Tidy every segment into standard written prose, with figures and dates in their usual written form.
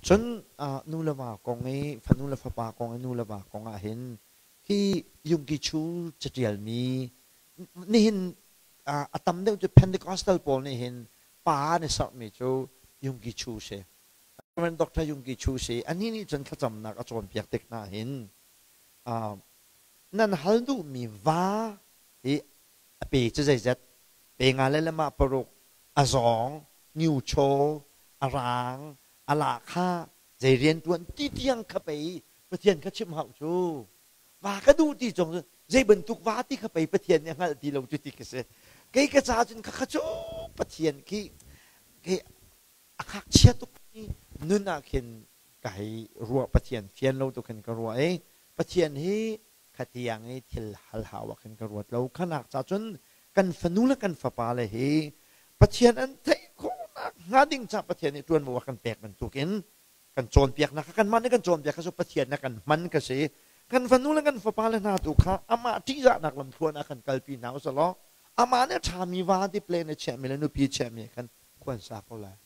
Cun nu le va kong i fanu le fapa kong i nu le va kong ah hin hi Yungki Chu catialmi nihin a tam deuh cu Pentecostal pawl nih hin pa an i serhmi cu Yungki Chu si. Reverend Dr. Yungki Chu si. Anih nih cun thlacamnak a cawnpiak tik hna hin nan hal duhmi va hi a pe cu zeizat pe nga le lemah paruk a zawng ngiuchaw a raang a la kha zei rian tuan ti tiang kha pei Pathian kha chim hau cu va ka duh ti cong zei bantuk va ti kha pei Pathian nih a hngalh ti lo cu ti ka si kei ka ca cun kha kha cu Pathian khi kei a ngakchia tuk mi nun ah khin ka hei ruah Pathian fian lo tu khin ka ruah i Pathian hi khatiang i thil hal hau ah khin ka ruat lo khanak ca cun kan fanu le kan fapa le hi Pathian an theih khawhnak hnga ding ca Pathian nih ṭuanvo a kan pek bantukin kan cawnpiaknak kha kanmah nih kan cawnpiak kha cu Pathian nih kan hman ka si kan fanu le kan fapa le hna tu kha amah ṭihzahnak lamthluan ah kan kalpi hna usih law amah nih a ṭhami va ti plan a chiahmi le nupi chiahmi khan khuan sa ko lai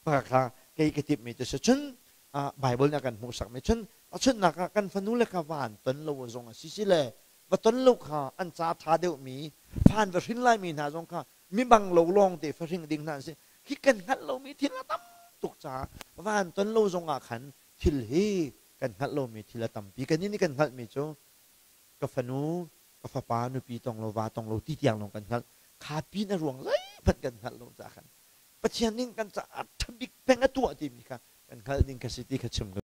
Mah kha kei ka timhmi cu si cun Baibal nih a kan hmuhsakmi cun tahchunhnak ah kan fanu le kha va an ton lo zong a si si le va ton lo kha an ca ṭha deuhmi fa an va hrin laimi hna zong kha mibang lo lawng te fa hring ding hna an si hi kan hngalh lomi thil a tam tuk caah va an ton lo zong ah khan thil hi kan hngalh lomi thil a tampi kan nih kan hngalhmi cu ka fanu ka fapa nupi tong lo va tong lo ti tiang lawng kan hngalh kha pin a ruang zeihmanh kan hngalh lo caah khan Pathian nih kan caah ṭha bik peng a tuah timi kha kan hngalh ding kha si ti kha chim ka.